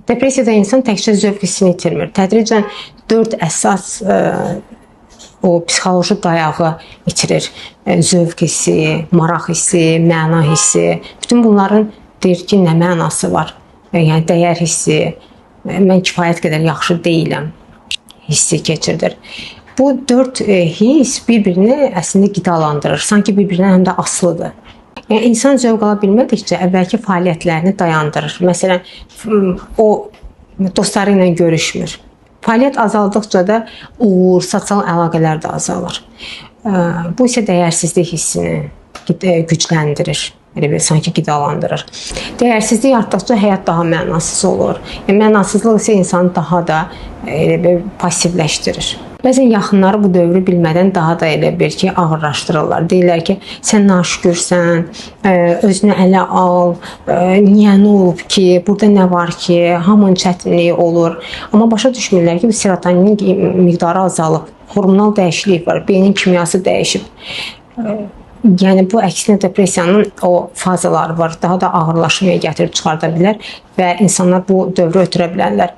Depressiyada insan təkcə zövq hissini itirmir. Tədricən 4 əsas o psixoloji dayağı itirir. Zövq hissi, maraq hissi, məna hissi. Bütün bunların deyir ki, nə mənası var? Yəni dəyər hissi, mən kifayət qədər yaxşı deyiləm hissi keçirdir. Bu 4 hiss bir-birini əslində qidalandırır. Sanki bir-birindən həm də asılıdır. Yəni insan zövq ala bilmədikcə əvvəlki fəaliyyətlərini dayandırır. Məsələn, o dostları ilə görüşmür. Fəaliyyət azaldıqca da uğur, sosial əlaqələr də azalır. Bu isə dəyərsizlik hissini gücləndirir. Elə bil sanki qidalandırır. Dəyərsizlik artdıqca həyat daha mənasız olur. Yəni mənasızlıq isə insanı daha da elə bir passivləşdirir. Bəzən yaxınları bu dövrü bilmədən daha da elə bir ki, ağırlaşdırırlar. Deyirlər ki, sən naşükürsən, özünü ələ al, niyə nə olub ki, burada nə var ki, hamının çətinliyi olur. Amma başa düşmürlər ki, bu serotoninin miqdarı azalıb, hormonal dəyişiklik var, beynin kimyası dəyişib. Yəni bu əksinə depressiyanın o fazaları var, daha da ağırlaşmaya gətirib çıxarda bilər və insanlar bu dövrü ötürə bilərlər.